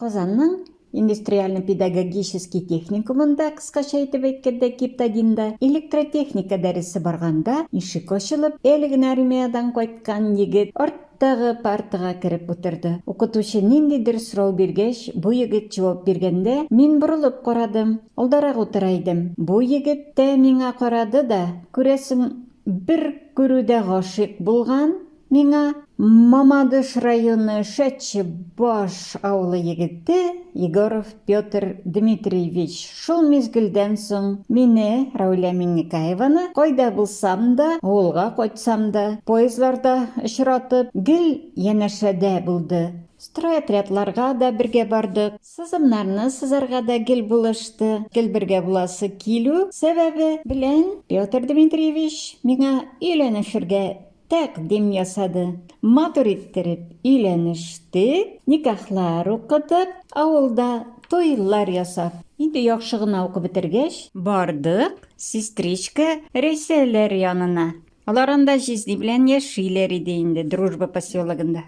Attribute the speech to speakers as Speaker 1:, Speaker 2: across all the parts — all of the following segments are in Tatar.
Speaker 1: Казанның индустриально-педагогический техникумында, кыскача итеп әйткәндә, КИПТАДИНда электротехника дәресе барганда, ишек ачылып, әле генә армиядән кайткан егет арттагы партага кереп утырды. Укытучы ниндидер сорау биргәч, бу егет җавап биргәндә, мин борылып карадым. Алдарак утыра идем. Бу егет тә миңа карады да, күрәсең, бер күрүдә гашыйк булган миңа. Мамадыш районы Шәдчебаш авылы егете Егоров Петр Дмитриевич шул мизгелдән соң мине, Раулә Миңнекаеваны, кайда булсам да, авылга кайтсам да, поездларда очратып, гел янәшәдә булды. Стройотрядларга да бергә бардык. Сызымнарны сызарга да гел булышты. Гел бергә буласы килү сәбәбе белән Петр Дмитриевич миңа өйләнешергә тәкъдим ясады. Матур иттереп өйләнештек, никахлар укытып, авылда туйлар ясап. Инде яхшы гына укып бетергәч, бардык сестричка Рәйсәләр янына. Алар анда җизни белән яшиләр иде инде, Дружба поселогында.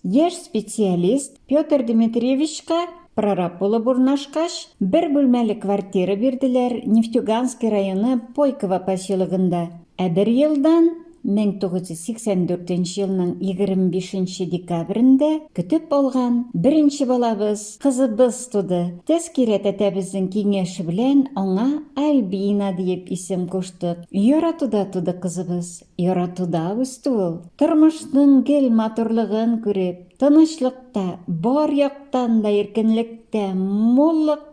Speaker 1: Яшь специалист Петр Дмитриевичка прораб булып урнашкач, бер бүлмәле квартира бирделәр Нефтеюганский районы Пойково поселогында. Ә бер елдан, 1984 нче елның 25 нче декабрендә көтеп алган беренче балабыз, кызыбыз туды. Тәзкирә тәтәбезнең киңәше белән аңа Альбина диеп исем куштык. Яратуда туды кызыбыз. Яратуда үсте ул. Тормышның гел матурлыгын күреп, тынычлыкта, бар яктан да иркенлектә, муллыкта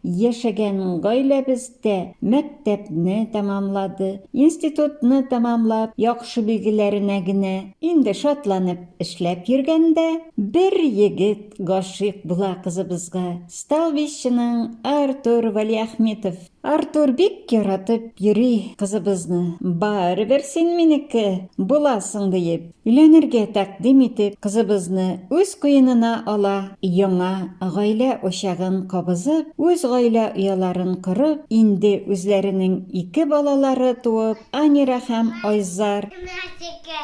Speaker 1: яшәгән гаиләбездә мәктәпне тәмамлады, институтны тәмамлап, яхшы билгеләренә генә инде шатланып эшләп йөргәндә, бер егет гашыйк була кызыбызга, Столбищеның Артур Вәлиәхметов. Артур бик яратып йөри кызыбызны. Барыбер син минеке буласың диеп, өйләнергә тәкъдим итеп, кызыбызны үз куенына ала, яңа гаилә учагын кабызып, үз гаилә ояларын корып, инде үзләренең ике балалары туып, Анира һәм Айзар.
Speaker 2: Носики,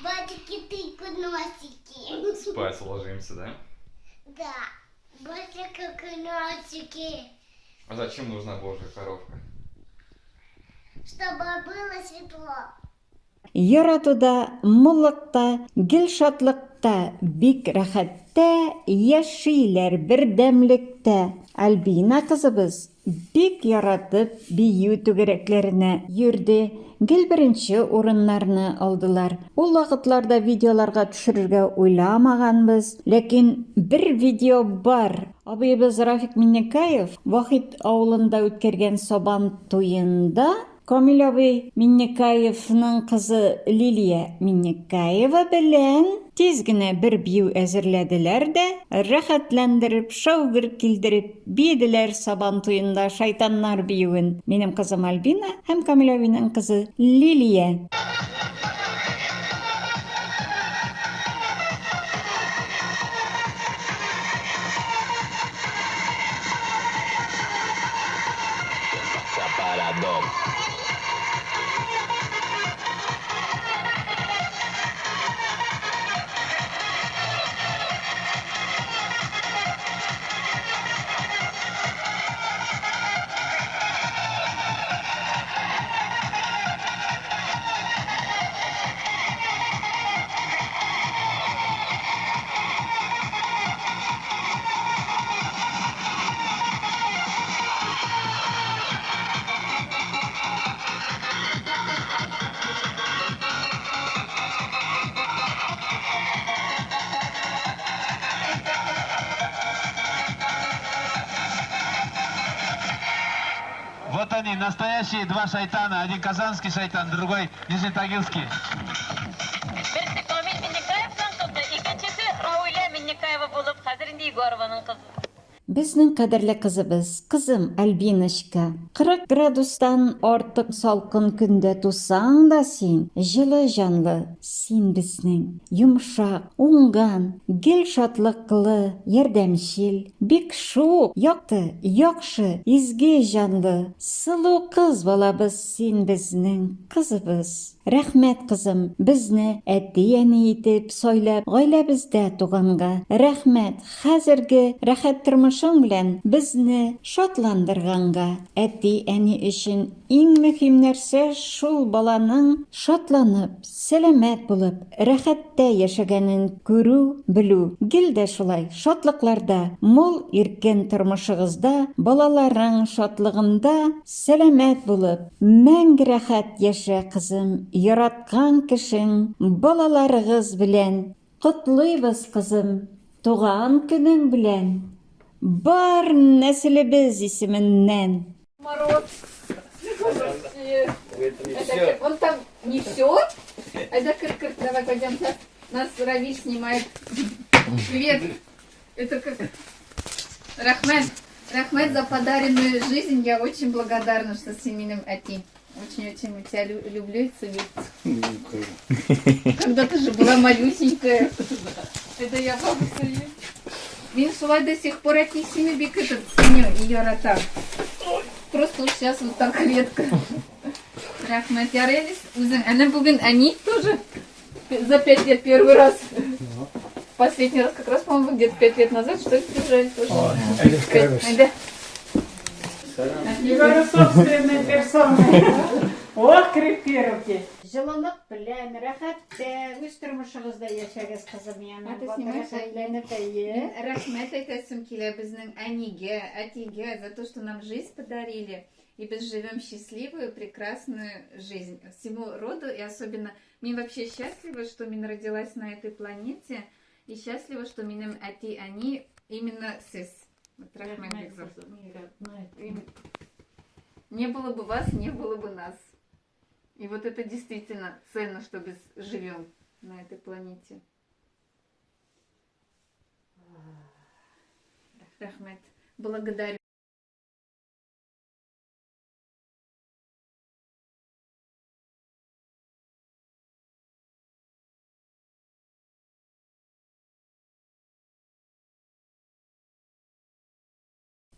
Speaker 2: батики тыку носики.
Speaker 3: Спать ложимся, да?
Speaker 2: Да, батики носики.
Speaker 3: А зачем нужна божья коровка?
Speaker 2: Чтобы было светло.
Speaker 1: Яратуда, муллыкта, гел шатлыкта, бик рәхәттә яшиләр бердәмлектә. Альбина кызыбыз бик яратып бию түгәрәкләренә йөрде, гел беренче урыннарны алдылар. Ул вакытларда видеоларга төшерергә уйламаганбыз, ләкин бер видео бар, Абыебыз Рафик Миннекаев Вахит авылында үткәргән Сабан туенда Камил абый Миннекаевның кызы Лилия Миннекаева белән тиз генә бер бию әзерләделәр дә, рәхәтләндереп, шау-гөр килдереп биеделәр Сабан туенда шайтаннар биюен. Минем кызым Альбина һәм Камил абыйның кызы Лилия.
Speaker 4: Вот они, настоящие два шайтана. Один казанский шайтан, другой нижнетагилский.
Speaker 5: Берсе Камил Миннекаевның кызы, икенчесе Рауилә Миннекаева булып, хәзер инде Егорованың кызы.
Speaker 1: Безнең кадерле кызыбыз, кызым Альбиночка, 40 градустан артык салкын көндә тусаң да син, җылы җанлы, син безнең, йомшак, уңган, гел шатлыклы, ярдәмчел, бик шук, якты, яхшы, изге җанлы, сылу кыз балабыз син безнең, кызыбыз. Рәхмәт, кызым, безне әти-әни итеп сайлап, гаиләбездә туганга. Рәхмәт, хәзерге рәхәт тормышың белән безне шатландырганга. Әти-әни өчен иң мөһим нәрсә шул баланың шатланып, сәламәт булып, рәхәттә яшәгәнен күрү, белү. Гел дә шулай, шатлыкларда, мул иркен тормышыгызда, балаларың шатлыгында сәламәт булып, мәңге рәхәт яшә, кызым, яраткан кешең, балаларыгыз белән. Котлыйбыз, кызым, туган көнең белән, бар нәселебез исеменнән!
Speaker 6: Мороз. Это, он там не все. Это кыр кыр давай пойдем сейчас. Нас Равиль снимает. Привет. Это как... Рахмет. Рахмет за подаренную жизнь. Я очень благодарна, что с именем Ати. Очень-очень тебя люблю и ценю. Когда ты же была малюсенькая. Это я бабушка. Мин шулай до сих пор әтисене бик итеп ценю и яратам. Просто уж сейчас вот так редко. Рәхмәт, ярый әле үзең. Әнә бүген әни тоже за 5 лет первый раз. Последний раз как раз, по-моему, где-то 5 лет назад, что ли, приезжали тоже. Әйдә.
Speaker 7: Егору собственной персоной. Ох, крепкие руки.
Speaker 1: Җылылык белән, рәхәттә, үз тормышыгызда яшәгез, кызым, яме.
Speaker 6: А ты снимаешь?
Speaker 1: Рәхәтләнеп, әйе.
Speaker 6: Рәхмәт әйтәсем килә безнең әнигә, әтигә за то, что нам жизнь подарили. И без живем счастливую, прекрасную жизнь. Всему роду и особенно мин вообще счастлива, что мин родилась на этой планете. И счастлива, что минем әти-әни именно сез. Вот рәхмәт бик зур. Не было бы вас, не было бы нас. И вот это действительно ценно, что без живем на этой планете. Рәхмәт. Благодарю.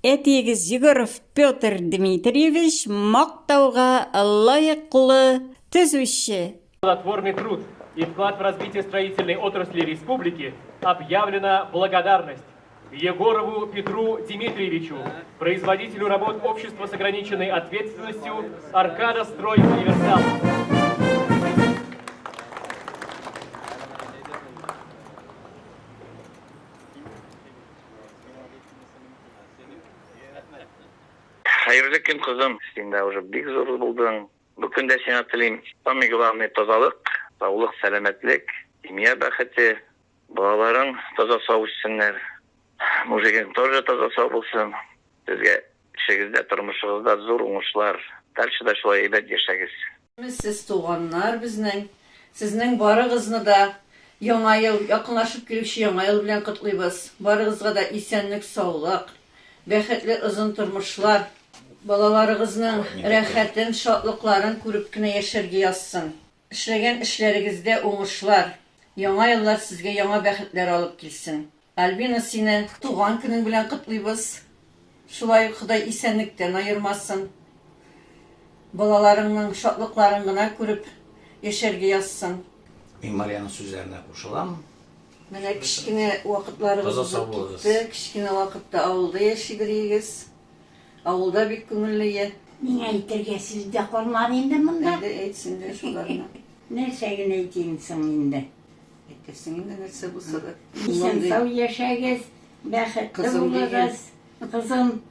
Speaker 1: Әтиегез Егоров Петр Дмитриевич мактауга лаеклы төзүче.
Speaker 8: Плодотворный труд и вклад в развитие строительной отрасли республики объявлена благодарность Егорову Петру Дмитриевичу, производителю работ общества с ограниченной ответственностью «Аркада Строй Универсал».
Speaker 9: Хәерле көн, кызым. Син дә уже бик зур булдың. Бу көндә сиңа телим, самый главный тазалык, саулык, сәламәтлек, семья бәхете, балаларың таза сау үссеннәр. Мужигың тоже таза сау булсын. Сезгә эшегездә, тормышыгызда зур уңышлар. Дальше да шулай әйбәт яшәгез.
Speaker 10: Сез туганнар безнең. Сезнең барыгызны да Яңа ел, якынлашып килүче Яңа ел белән котлыйбыз. Барыгызга да исәнлек-саулык, бәхетле озын тормышлар, балаларыгызның рәхәтен, шатлыкларын күреп кенә яшәргә язсын. Эшләгән эшләрегездә уңышлар, Яңа еллар сезгә яңа бәхетләр алып килсен. Альбина, сине туган көнең белән котлыйбыз. Шулай ук Ходай исәнлектән аермасын. Балаларыңның шатлыкларын гына күреп яшәргә язсын.
Speaker 11: Мин Марияның сүзләренә кушылам.
Speaker 10: Менә кечкенә вакытларыгыз
Speaker 11: Таза сау
Speaker 10: узып
Speaker 11: булыгыз.
Speaker 10: китте. Кечкенә вакытта авылда яшидер идегез. Авылда бик күңелле е.
Speaker 12: Миңа әйтергә сүз дә калмады инде монда.
Speaker 10: Әйдә, әйт син дә шуларны.
Speaker 12: Нәрсә генә әйтим соң инде?
Speaker 10: Әйтерсең инде нәрсә булса да.
Speaker 12: Исән-сау яшәгез, бәхетле
Speaker 10: Кызым
Speaker 12: булыгыз. Кызым,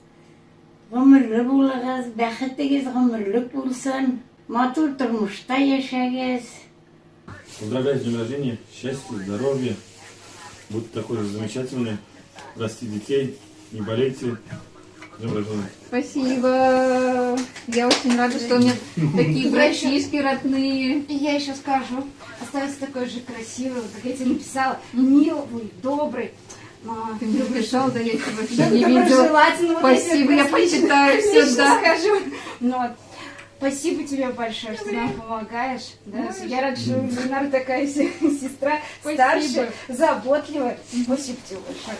Speaker 12: гомерле булыгыз, бәхетегез гомерлек булсын. Матур тормышта яшәгез.
Speaker 13: Поздравляю с днем рождения, счастья, здоровья. Будьте такой же замечательной. Расти детей, не болейте. С днем рождения.
Speaker 6: Спасибо. Я очень рада, что у меня такие братишки родные.
Speaker 14: И я еще скажу, оставайся такой же красивой, вот как я тебе написала, милый, добрый.
Speaker 6: Ты мне написал, да я тебя вообще
Speaker 14: Да,
Speaker 6: не видела.
Speaker 14: доброжелательный, вот я тебе
Speaker 6: Спасибо, я
Speaker 14: просто
Speaker 6: почитаю все,
Speaker 14: лично
Speaker 6: да.
Speaker 14: скажу. Ну вот. Спасибо тебе большое, что нам помогаешь. Да, я рада, что у Ленары такая сестра старше, заботливая. Спасибо тебе большое.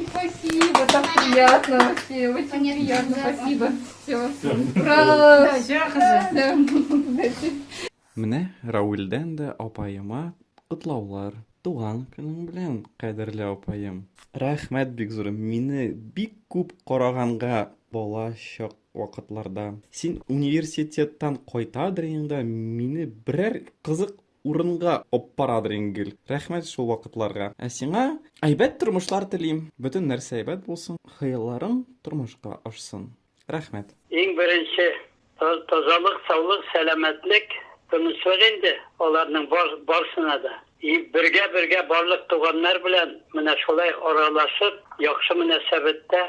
Speaker 6: Спасибо, так приятно вообще, очень приятно, спасибо. Все. Ура!
Speaker 7: Все, кызым.
Speaker 6: Да.
Speaker 3: Менә Рауилдән дә апаема котлаулар. Туган көнең белән, кадерле апаем. Рәхмәт бик зур, мине бик күп караганга бала чак вакытларда. Син университеттан кайтадыр инең дә, мине берәр кызык урынга аппарадыр инең гел. Рәхмәт шул вакытларга. Ә сиңа әйбәт тормышлар телим. Бөтен нәрсә әйбәт булсын, хыялларың тормышка ашсын. Рәхмәт.
Speaker 15: Иң беренче тазалык, саулык, сәламәтлек, тынычлык инде аларның бар, барсына да. И бергә-бергә барлык туганнар белән менә шулай аралашып, яхшы мөнәсәбәттә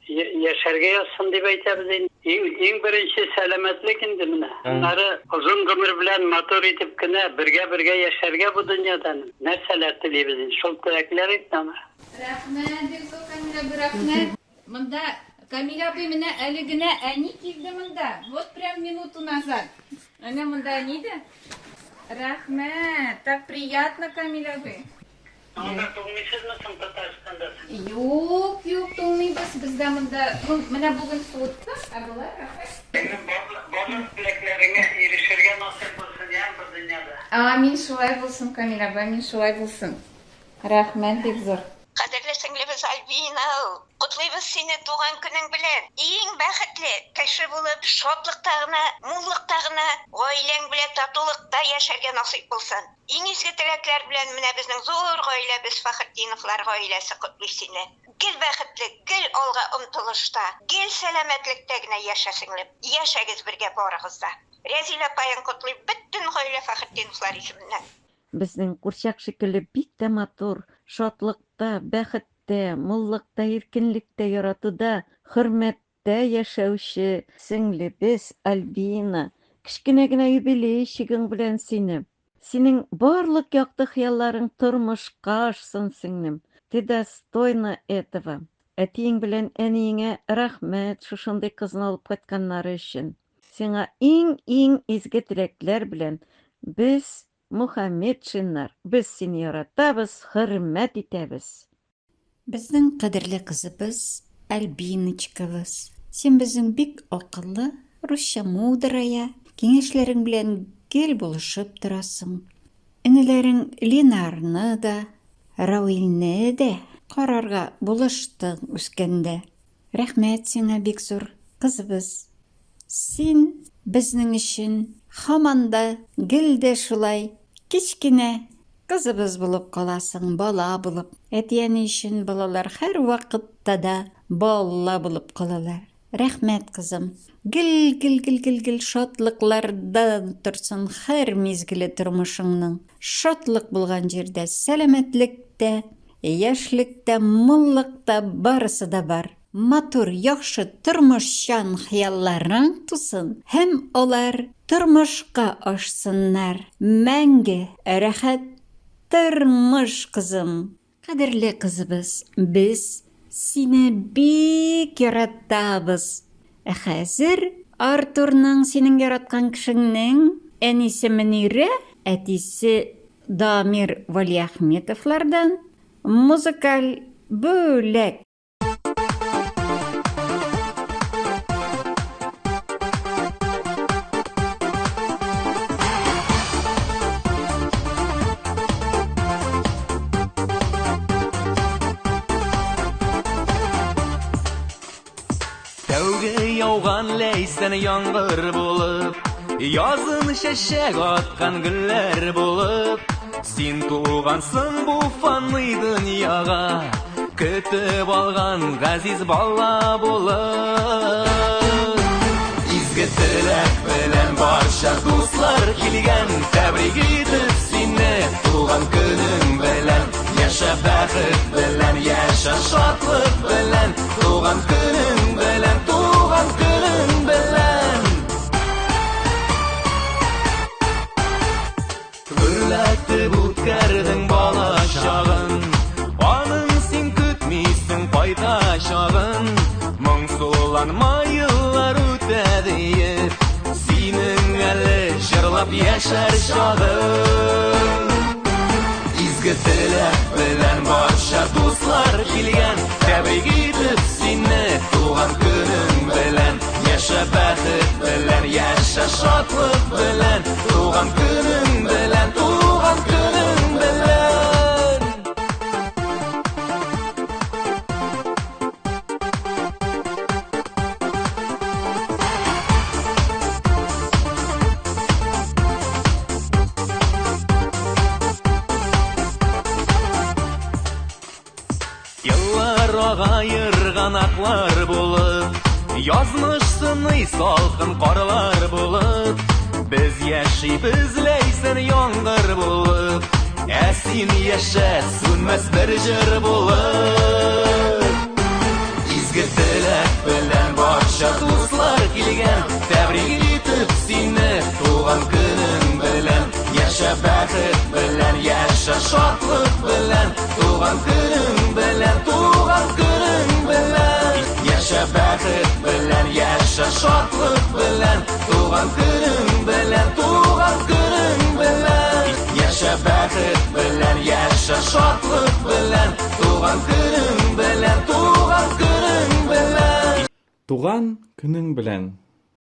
Speaker 15: яшәргә язсын дип әйтәбез инде. Иң, иң беренче сәламәтлек инде менә. Аннары озын гомер белән матур итеп кенә бергә-бергә яшәргә бу дөньяда. Нәрсәләр телибез инде, шул теләкләр инде ана.
Speaker 6: Рәхмәт, бик зур Камилә абый, рәхмәт. Монда Камил абый менә әле генә әни килде монда. Вот прям минуту назад. Әнә монда әни дә. Рәхмәт, так приятно, Камил абый.
Speaker 15: Анда туңмыйсызмы соң Татарстанда?
Speaker 6: Юк, юк, туңмыйбыз. Бездә монда, ну, менә бүген суытты, ә болай рәхәт.
Speaker 15: Синең барлык, барлык теләкләреңә ирешергә насыйп булсын, яме бу дөньяда.
Speaker 6: Амин, шулай булсын, Камил абый, амин, шулай булсын. Рәхмәт бик зур.
Speaker 16: Кадерле сеңлебез Альбина, котлыйбыз сине туган көнең белән! Иң бәхетле кеше булып, шатлыкта гына, муллыкта гына, гаиләң белән татулыкта яшәргә насыйп булсын. Иң изге теләкләр белән менә безнең зур гаиләбез Фәхретдиновлар гаиләсе котлый сине. Гел бәхетле, гел алга омтылышта, гел сәламәтлектә генә яшә, сеңлем. Яшәгез бергә барыгыз да. Рәзилә апаең котлый бөтен гаилә Фәхретдиновлар исеменнән.
Speaker 1: Безнең курчак шикелле бик тә матур, шатлыкта, бәхеттә, муллыкта, иркенлектә, яратуда, хөрмәттә яшәүче сеңлебез Альбина, кечкенә генә юбилейчигың белән сине! Синең барлык якты хыялларың тормышка ашсын, сеңлем! Ты достойна этого! Әтиең белән әниеңә рәхмәт шушындый кызны алып кайтканнары өчен. Сиңа иң-иң изге теләкләр белән без, Мухаметшиннар, без сине яратабыз, хөрмәт итәбез. Безнең кадерле кызыбыз, Альбиночкабыз. Син безнең бик акыллы, русча мудрая, киңәшләрең белән гел булышып торасың. Энеләрең Ленарны да, Рауилне дә карарга булыштың үскәндә. Рәхмәт сиңа бик зур, кызыбыз. Син безнең өчен һаман да, гел дә шулай кечкенә кызыбыз булып каласың, бала булып. Әти-әни өчен балалар һәрвакытта да бала булып калалар. Рәхмәт, кызым. Гел-гел-гел-гел-гел шатлыклардан торсын һәр мизгеле тормышыңның. Шатлык булган җирдә сәламәтлек тә, яшьлек тә, муллык та, барысы да бар. Матур, яхшы, тормышчан хыялларың тусын һәм алар тормышка ашсыннар. Мәңге рәхәт тормыш, кызым! Кадерле кызыбыз, без сине бик яратабыз. Ә хәзер Артурның, синең яраткан кешеңнең, әнисе Мөнирә, әтисе Дамир Вәлиәхметовлардан музыкаль бүләк.
Speaker 17: Тәүге яуган ләйсән яңгыр булып, Язын чәчәк аткан гөлләр булып, Син тугансың бу фани дөньяга, Көтеп алган газиз бала булып. Изге теләк белән барча дуслар килгән, Тәбрик итеп сине туган көнең белән. Яшә бәхет белән, яшә шатлык белән, Туган көнең белән, туган көнең белән. Гөрләтеп үткәрдең бала чагын, Аның син көтмисең кайтачагын. Моңсуланма еллар үтә диеп, Синең әле җырлап яшәр чагың. Изге теләк белән барча дуслар килгән, Тәбрик итеп сине туган көнең белән. Яшә бәхет белән, яшә Яшә шатлык белән, туган көнең белән, туган көнең белән. Еллар ага ерганаклар булып, Язмыш сыный салкын карлар булып, Без яшибез ләйсән яңгыр булып, Ә син яшә сүнмәс бер җыр булып. Изге теләк белән барча дуслар килгән, Тәбрик итеп сине туган көнең белән. Яшә бәхет белән, яшә шатлык белән, Туган көнең белән, туган көнең белән. Яшә бәхет белән, яшә шатлык белән, Туган көнең белән, туган көнең белән. Яшә бәхет белән, яшә шатлык белән, Туган көнең белән, туган көнең белән.
Speaker 3: Туган көнең белән!